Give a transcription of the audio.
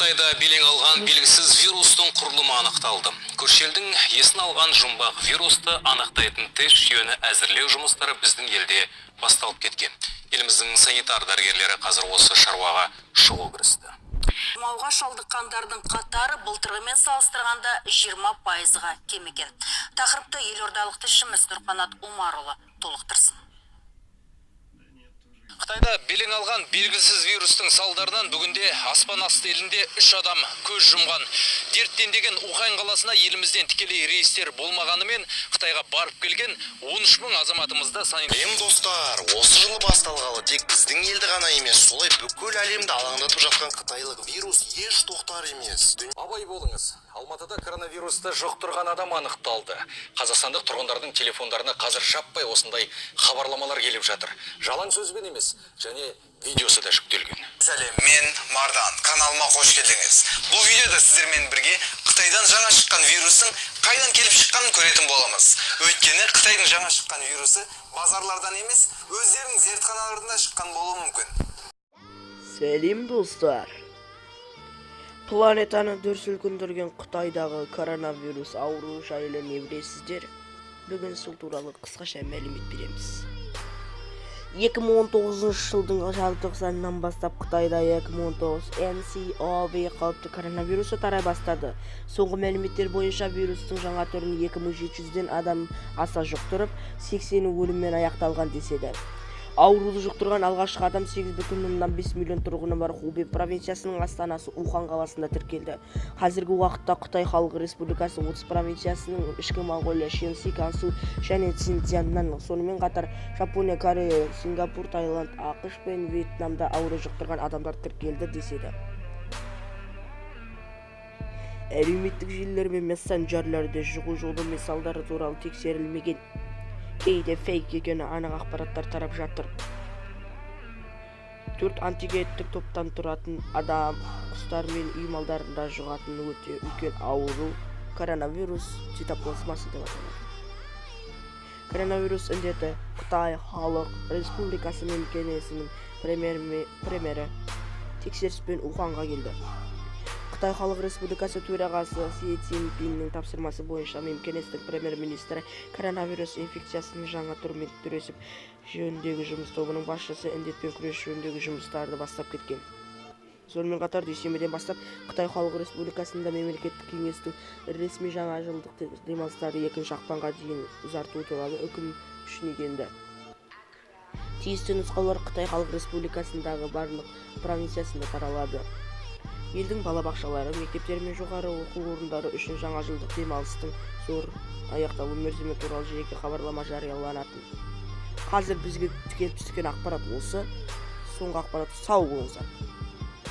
Қытайда белең алған белгісіз вирустың құрылымы анықталды. Көрші елдің есін алған жұмбақ вирусты анықтайтын тест жүйені әзірлеу жұмыстары біздің елде басталып кеткен. Еліміздің санитар дәрігерлері қазір осы шаруаға шұғыл кірісті. Тұмауға шалдыққандардың қатары былтырғымен салыстырғанда 20%-ға кем екен. Тақырыпты елордалық тілшіміз Нұрқанат Омарұлы толықтырсын. Қытайда белең алған белгісіз вирустың салдарынан бүгінде аспан асты елінде үш адам көз жұмған. Дерт дендеген Ухань қаласына елімізден тікелей рейстер болмағанымен, Қытайға барып келген 13 мың азаматымызды санитар Сәлем, достар! Осы жылы басталғалы тек біздің елді ғана емес, солай бүкіл әлемді алаңдатып жатқан қытайлық вирус еш тоқтар емес. Абай болыңыз! Алматыда коронавирусты жұқтырған адам анықталды. Қазақстандық тұрғындардың телефондарына қазір жаппай осындай хабарламалар келіп жатыр. Жалаң сөзбен емес, және видеосы да жүктелген. Сәлем, мен Мардан. Каналыма қош келдіңіз. Бұл видеода сіздермен бірге Қытайдан жаңа шыққан вирустың қайдан келіп шыққанын көретін боламыз. Өйткені Қытайдың жаңа шыққан вирусы базарлардан емес, өздерінің зертханаларында шыққан болуы мүмкін. Сәлем, достар! Планетаны дүр сілкіндірген Қытайдағы коронавирус ауруы жайлы не білесіздер? Бүгін сол туралы қысқаша мәлімет береміз. 2019 жылдың желтоқсанынан бастап Қытайда 2019 nCoV қауіпті коронавирусы тарай бастады. Соңғы мәліметтер бойынша, вирустың жаңа түрін 2700-ден адам аса жұқтырып, 80-і өліммен аяқталған деседі. Ауруды жұқтырған алғашқы адам 8,5 миллион тұрғыны бар Хубей провинциясының астанасы Ухан қаласында тіркелді. Қазіргі уақытта Қытай Халық Республикасы 30 провинциясының, Ішкі Моңғолия, Шэньси, Гансу және Цинцзяннан, сонымен қатар Жапония, Корея, Сингапур, Таиланд, АҚШ пен Вьетнамда ауру жұқтырған адамдар тіркелді деседі. Әлеуметтік желілер мен мессенджерлерде жұғу жолы мен салдары туралы тексерілмеген, кейде фейк екені анық ақпараттар тарап жатыр. Төрт антигендік топтан тұратын адам, құстар мен үй малдарында жұғатын өте үлкен ауру коронавирус цитоплазмасы деп аталады. Коронавирус індеті Қытай Халық Республикасы мемкенесінің премьері тексеріспен Уханға келді. Қытай Халық Республикасы төрағасы Си Цзиньпиннің тапсырмасы бойынша мемкенестің премьер-министрі, коронавирус инфекциясының жаңа түрімен күресу жөніндегі жұмыс тобының басшысы індетпен күрес жөніндегі жұмыстарды бастап кеткен. Сонымен қатар дүйсенбіден бастап Қытай Халық Республикасында мемлекеттік кеңестің ресми жаңа жылдық демалыстарды 2 ақпанға дейін ұзарту туралы үкім күшіне енді. Тиісті нұсқаулар Қытай Халық Республикасындағы барлық провинциясында таралады. Елдің балабақшалары, мектептері мен жоғары оқу орындары үшін жаңа жылдық демалыстың зор аяқталу мерзімі туралы жеке хабарлама жарияланатын. Қазір бізге келіп түскен ақпарат осы. Соңғы ақпарат. Сау болыңыздар!